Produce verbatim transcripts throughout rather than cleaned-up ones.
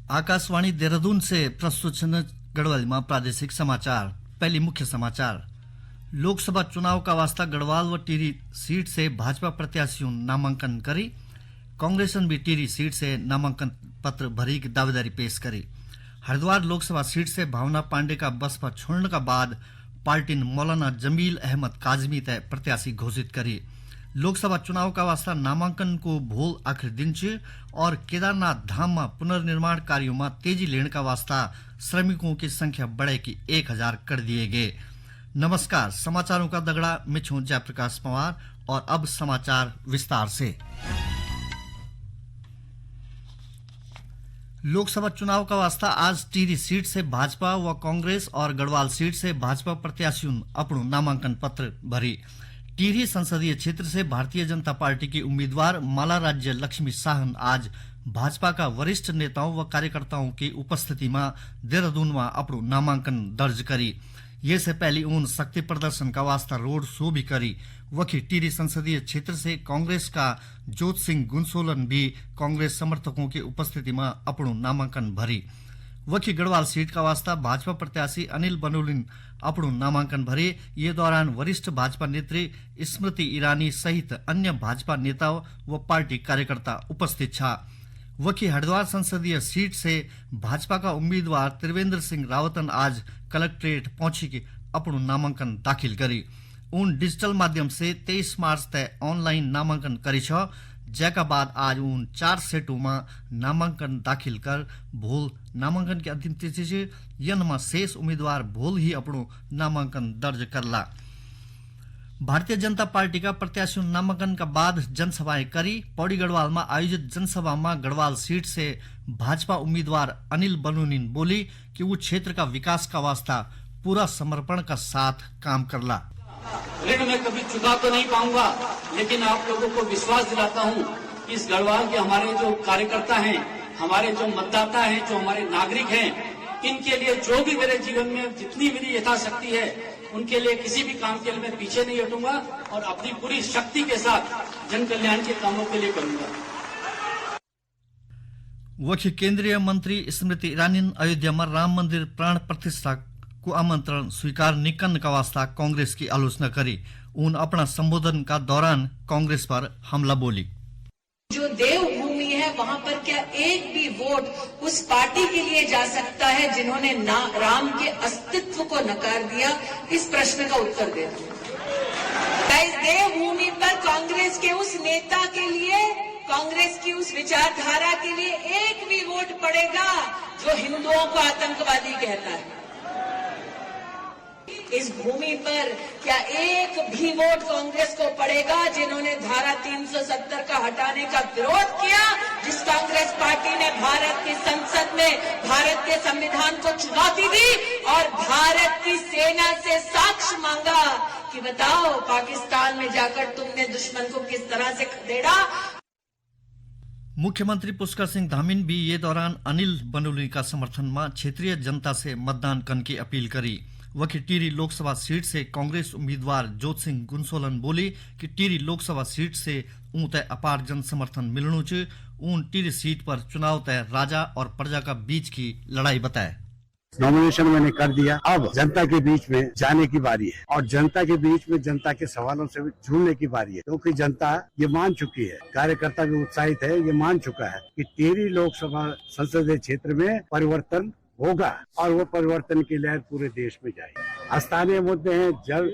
आकाशवाणी देहरादून से प्रस्तुत छन गढ़वाली मा प्रादेशिक समाचार। पहली मुख्य समाचार। लोकसभा चुनाव का वास्ता गढ़वाल व टिहरी सीट से भाजपा प्रत्याशियों नामांकन करी। कांग्रेसन भी टिहरी सीट से नामांकन पत्र भरी की दावेदारी पेश करी। हरिद्वार लोकसभा सीट से भावना पांडे का बसपा छोड़ने का बाद पार्टी ने मौलाना जमील अहमद काजमी तय प्रत्याशी घोषित करी। लोकसभा चुनाव का वास्ता नामांकन को भोल आखिरी दिन च और केदारनाथ धाम में पुनर्निर्माण कार्यों में तेजी लेने का वास्ता श्रमिकों की संख्या बढ़े की एक हजार कर दिए गए। नमस्कार, समाचारों का दगड़ा, मैं छूं जयप्रकाश पवार और अब समाचार विस्तार से। लोकसभा चुनाव का वास्ता आज टिहरी सीट से भाजपा व कांग्रेस और गढ़वाल सीट से भाजपा प्रत्याशियों अपणु नामांकन पत्र भरी। टिहरी संसदीय क्षेत्र से भारतीय जनता पार्टी की उम्मीदवार माला राज्य लक्ष्मी शाहन आज भाजपा का वरिष्ठ नेताओं व कार्यकर्ताओं की उपस्थिति में देहरादून में अपणु नामांकन दर्ज करी। ये से पहले उन शक्ति प्रदर्शन का वास्ता रोड शो भी करी। वखी टिहरी संसदीय क्षेत्र से कांग्रेस का जोत सिंह गुनसोलन भी कांग्रेस समर्थकों की उपस्थिति में अपणु नामांकन भरी। वखी गढ़वाल सीट का वास्ता भाजपा प्रत्याशी अनिल बनोलिन अपणु नामांकन भरी। ये दौरान वरिष्ठ भाजपा नेत्री स्मृति ईरानी सहित अन्य भाजपा नेता व पार्टी कार्यकर्ता उपस्थित छा। वखी हरिद्वार संसदीय सीट से भाजपा का उम्मीदवार त्रिवेंद्र सिंह रावतन आज कलेक्ट्रेट पहुंची के अपणु नामांकन दाखिल करी। उन डिजिटल माध्यम से तेईस मार्च तय ऑनलाइन नामांकन करी छ, जैका बाद आज उन चार सेटों में नामांकन दाखिल कर भोल नामांकन की अंतिम तिथि छ। यन में शेष उम्मीदवार भोल ही अपणु नामांकन दर्ज करला। भारतीय जनता पार्टी का प्रत्याशियों नामांकन का बाद जनसभाएं करी। पौड़ी गढ़वाल में आयोजित जनसभा में गढ़वाल सीट से भाजपा उम्मीदवार अनिल बनोलिन बोली कि वो क्षेत्र का विकास का वास्ता पूरा समर्पण का साथ काम करला। ऋण मैं कभी चुका तो नहीं पाऊंगा, लेकिन आप लोगों को विश्वास दिलाता हूं कि इस गढ़वाल के हमारे जो कार्यकर्ता हैं, हमारे जो मतदाता हैं, जो हमारे नागरिक हैं, इनके लिए जो भी मेरे जीवन में जितनी मेरी यथाशक्ति है, उनके लिए किसी भी काम के लिए मैं पीछे नहीं हटूंगा और अपनी पूरी शक्ति के साथ जन कल्याण के कामों के लिए करूंगा। वखी केंद्रीय मंत्री स्मृति ईरानी अयोध्या में राम मंदिर प्राण प्रतिष्ठा को आमंत्रण स्वीकार निकन का वास्ता कांग्रेस की आलोचना करी। उन अपना संबोधन का दौरान कांग्रेस पर हमला बोली। जो देवभूमि है, वहां पर क्या एक भी वोट उस पार्टी के लिए जा सकता है जिन्होंने ना, राम के अस्तित्व को नकार दिया? इस प्रश्न का उत्तर दे दो। क्या इस देवभूमि पर कांग्रेस के उस नेता के लिए, कांग्रेस की उस विचारधारा के लिए एक भी वोट पड़ेगा जो हिंदुओं को आतंकवादी कहता है? इस भूमि पर क्या एक भी वोट कांग्रेस को पड़ेगा जिन्होंने धारा तीन सौ सत्तर का हटाने का विरोध किया, जिस कांग्रेस पार्टी ने भारत की संसद में भारत के संविधान को चुनौती दी और भारत की सेना से साक्ष्य मांगा कि बताओ, पाकिस्तान में जाकर तुमने दुश्मन को किस तरह से खदेड़ा? मुख्यमंत्री पुष्कर सिंह धामी भी ये दौरान अनिल बनोली का समर्थन में क्षेत्रीय जनता से मतदान करने की अपील करी। वखी टिहरी लोकसभा सीट से कांग्रेस उम्मीदवार जोत सिंह गुनसोलन बोली कि टिहरी लोकसभा सीट से ऊं तय अपार जन समर्थन मिलणु च। उन टिहरी सीट पर चुनाव तय राजा और प्रजा का बीच की लड़ाई बताए। नॉमिनेशन मैंने कर दिया, अब जनता के बीच में जाने की बारी है और जनता के बीच में जनता के सवालों से भी जुड़ने की बारी है, क्योंकि जनता ये मान चुकी है, कार्यकर्ता भी उत्साहित है, ये मान चुका है कि टिहरी लोकसभा संसदीय क्षेत्र में परिवर्तन होगा और वो परिवर्तन की लहर पूरे देश में जाएगी। स्थानीय मुद्दे हैं, जल,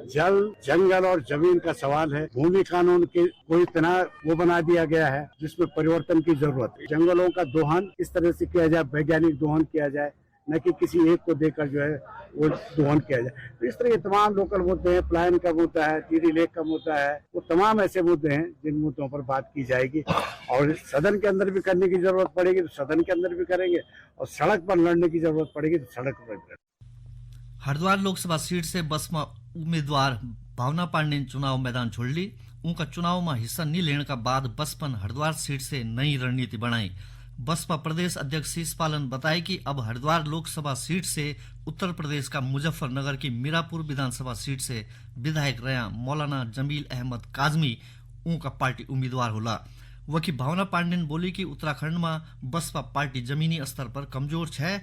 जल, जंगल और जमीन का सवाल है, भूमि कानून के को इतना वो बना दिया गया है जिसमें परिवर्तन की जरूरत है। जंगलों का दोहन इस तरह से किया जाए, वैज्ञानिक दोहन किया जाए, न कि किसी एक को देकर जो है वो दोहन किया जाए। तो इस तरह के तमाम लोकल मुद्दे हैं, पलायन का मुद्दा है, टिहरी लेक का मुद्दा है, वो तमाम ऐसे मुद्दे हैं जिन मुद्दों पर बात की जाएगी और सदन के अंदर भी करने की जरूरत पड़ेगी तो सदन के अंदर भी करेंगे और सड़क पर लड़ने की जरूरत पड़ेगी तो सड़क पर भी लड़ेंगे। हरिद्वार लोकसभा सीट से बसपा उम्मीदवार भावना पांडे ने चुनाव मैदान छोड़ ली। उनका चुनाव में हिस्सा नहीं लेने का बाद बसपन हरिद्वार सीट से नई रणनीति बनाई। बसपा प्रदेश अध्यक्ष शीशपालन बताए कि अब हरिद्वार लोकसभा सीट से उत्तर प्रदेश का मुजफ्फरनगर की मीरापुर विधानसभा सीट से विधायक रह्या मौलाना जमील अहमद काजमी उनका पार्टी उम्मीदवार होला। वखी भावना पांडे ने बोली कि उत्तराखंड में बसपा पार्टी जमीनी स्तर पर कमजोर छे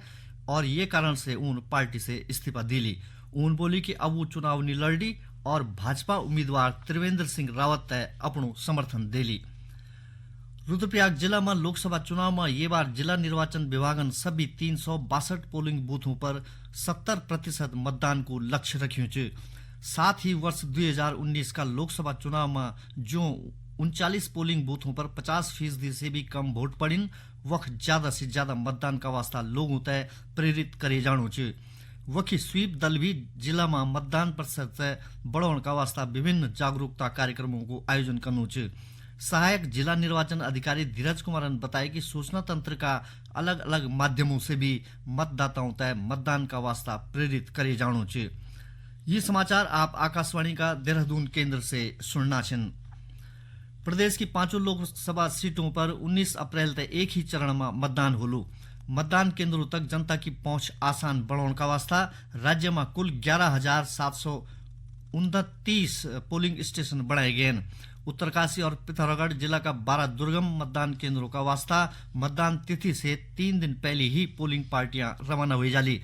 और ये कारण से ऊन पार्टी से इस्तीफा दिली। ऊन बोली कि अब वो चुनाव नी लड़ली और भाजपा उम्मीदवार त्रिवेंद्र सिंह रावत तय अपणु समर्थन देली। रुद्रप्रयाग जिला में लोकसभा चुनाव में ये बार जिला निर्वाचन विभागन सभी तीन सौ बासठ पोलिंग बूथों पर सत्तर प्रतिशत मतदान को लक्ष्य रख्यू च। साथ ही वर्ष दुई हजार उन्नीस का लोकसभा चुनाव में जो उनचालीस पोलिंग बूथों पर पचास फीसदी से भी कम वोट पड़िन, वख ज्यादा से ज्यादा मतदान का वास्ता लोगों तय प्रेरित करे जाणो च। वखी स्वीप दल भी जिला में मतदान प्रतिशत तय बढ़ाने का वास्ता विभिन्न जागरूकता कार्यक्रमों को आयोजन करनो च। सहायक जिला निर्वाचन अधिकारी धीरज कुमारन बताया कि सूचना तंत्र का अलग-अलग माध्यमों से भी मतदाताओं तय मतदान का वास्ता प्रेरित करे जाणो च। ये समाचार आप आकाशवाणी का देहरादून केंद्र से सुनना छिन। प्रदेश की पांचों लोकसभा सीटों पर उन्नीस अप्रैल तक एक ही चरण में मतदान होलू। मतदान केंद्रों तक जनता की पहुंच आसान बनाने का वास्ता राज्य में कुल ग्यारह हजार सात सौ उनतीस पोलिंग स्टेशन बनाए गए हैं। उत्तरकाशी और पिथौरागढ़ जिला का बारह दुर्गम मतदान केंद्रों का वास्ता मतदान तिथि से तीन दिन पहले ही पोलिंग पार्टियां रवाना हुई जाली।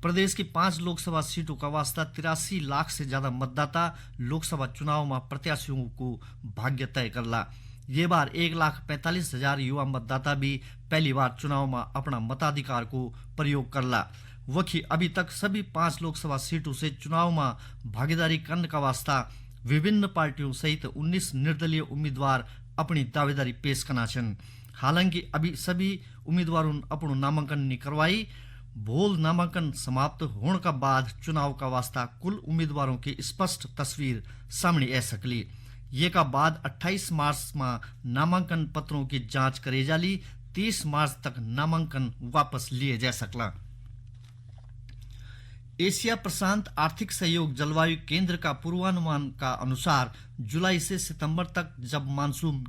प्रदेश की पांच लोकसभा सीटों का वास्ता तिरासी लाख से ज्यादा मतदाता लोकसभा चुनाव में प्रत्याशियों को भाग्य तय करला। ये बार एक लाख पैंतालीस हजार युवा मतदाता भी पहली बार चुनाव में अपना मताधिकार को प्रयोग करला। वखी अभी तक सभी पांच लोकसभा सीटों से चुनाव में भागीदारी करने का वास्ता विभिन्न पार्टियों सहित उन्नीस निर्दलीय उम्मीदवार अपनी दावेदारी पेश करना छन। हालांकि अभी सभी उम्मीदवारों अपनो नामांकन नहीं करवाई। भोल नामांकन समाप्त होने का बाद चुनाव का वास्ता कुल उम्मीदवारों की स्पष्ट तस्वीर सामने आ सकली। ये का बाद अट्ठाईस मार्च में नामांकन पत्रों की जांच करे जाली। तीस मार्च तक नामांकन वापस लिए जा सकला। एशिया प्रशांत आर्थिक सहयोग जलवायु केंद्र का पूर्वानुमान का अनुसार जुलाई से सितंबर तक जब मानसून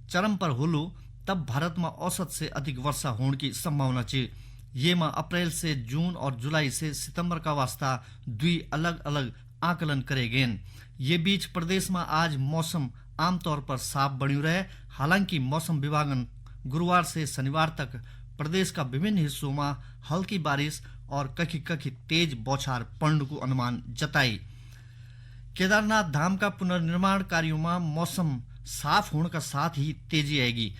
चरम पर होलो, तब भारत में औसत से अधिक वर्षा होने की संभावना च। ये में अप्रैल से जून और जुलाई से सितंबर का वास्ता दुई अलग-अलग आकलन करे गए। ये बीच प्रदेश में आज मौसम आमतौर पर साफ बन्यू रहे। हालांकि मौसम विभागन गुरुवार से शनिवार तक प्रदेश का विभिन्न हिस्सों में हल्की बारिश और कखी कखी तेज बौछार पड़ने को अनुमान जताई। केदारनाथ धाम का पुनर्निर्माण कार्यों में मौसम साफ होने का साथ ही तेजी आएगी।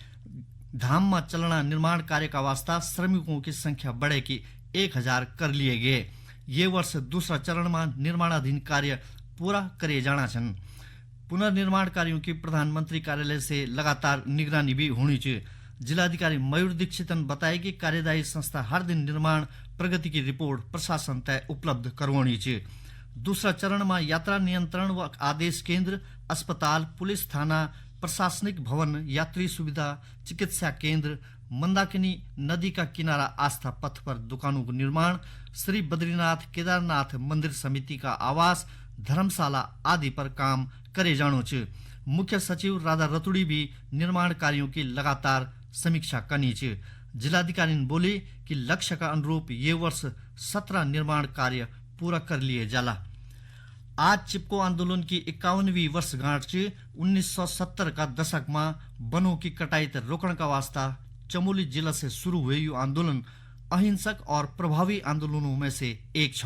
धाम में चलना निर्माण कार्य का वास्ता श्रमिकों की संख्या बढ़े की एक हजार कर लिए गए। ये वर्ष दूसरा चरण में निर्माणाधीन कार्य पूरा करे जाना छन। पुनर्निर्माण कार्यों की प्रधानमंत्री कार्यालय से लगातार निगरानी भी होनी चाहिए। जिलाधिकारी मयूर दीक्षितन बताया कि कार्यदायी संस्था हर दिन निर्माण प्रगति की रिपोर्ट प्रशासन तय उपलब्ध करवानी चाहिए। दूसरा चरण में यात्रा नियंत्रण व आदेश केंद्र, अस्पताल, पुलिस थाना, प्रशासनिक भवन, यात्री सुविधा, चिकित्सा केंद्र, मंदाकिनी नदी का किनारा आस्था पथ पर दुकानों को निर्माण, श्री बद्रीनाथ केदारनाथ मंदिर समिति का आवास, धर्मशाला आदि पर काम करे जाणो च। मुख्य सचिव राधा रतुड़ी भी निर्माण कार्यों की लगातार समीक्षा करनी च। जिलाधिकारी ने बोली कि लक्ष्य का अनुरूप ये वर्ष सत्रह निर्माण कार्य पूरा कर लिए जाला। आज चिपको आंदोलन की इक्यावनवीं वर्षगांठ च। उन्नीस सौ सत्तर का दशक में वनों की कटाई ते रोकण का वास्ता चमोली जिला से शुरू हुए यु आंदोलन अहिंसक और प्रभावी आंदोलनों में से एक छ।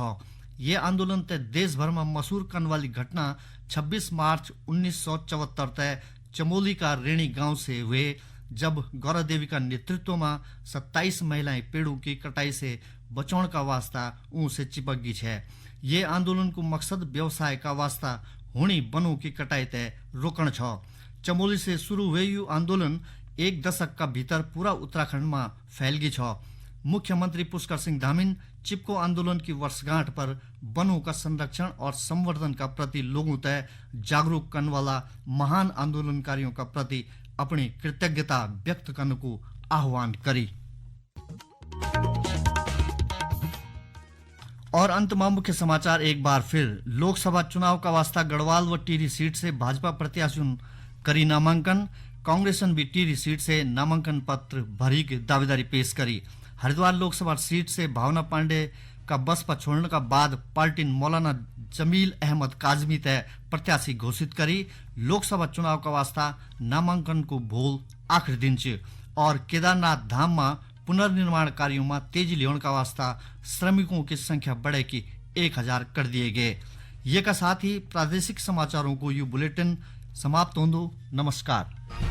ये आंदोलन ते देश भर में मशहूर करने वाली घटना छब्बीस मार्च उन्नीस सौ चौहत्तर ते चमोली का रेणी गांव से हुए, जब गौरा देवी का नेतृत्व में सत्ताईस महिलाएं पेड़ों की कटाई से बचाण का वास्ता ऊं से चिपक गई छे। ये आंदोलन को मकसद व्यवसाय का वास्ता होनी वनों की कटाई ते रोकण छ। चमोली से शुरू हुए यु आंदोलन एक दशक का भीतर पूरा उत्तराखंड में फैल गई छ। मुख्यमंत्री पुष्कर सिंह धामी ने चिपको आंदोलन की वर्षगांठ पर वनों का संरक्षण और संवर्धन का प्रति लोगों तय जागरूक करने वाला महान आंदोलनकारियों का प्रति अपनी कृतज्ञता व्यक्त करने को आह्वान करी। और अंत में मुख्य समाचार एक बार फिर। लोकसभा चुनाव का वास्ता गढ़वाल व टिहरी सीट से भाजपा प्रत्याशियों करी नामांकन। कांग्रेसन भी टिहरी सीट से नामांकन पत्र भरी के दावेदारी पेश करी। हरिद्वार लोकसभा सीट से भावना पांडे का बसपा छोड़ने का बाद पार्टी ने मौलाना जमील अहमद काजमी तय प्रत्याशी घोषित करी। लोकसभा चुनाव का वास्ता नामांकन को भोल आखिरी दिन च और केदारनाथ धाम मा पुनर्निर्माण कार्यों मा तेजी ल्योण का वास्ता श्रमिकों की संख्या बढ़े की एक हजार कर दिए गए। ये का साथ ही प्रादेशिक समाचारों को यू बुलेटिन समाप्त होंदो। नमस्कार।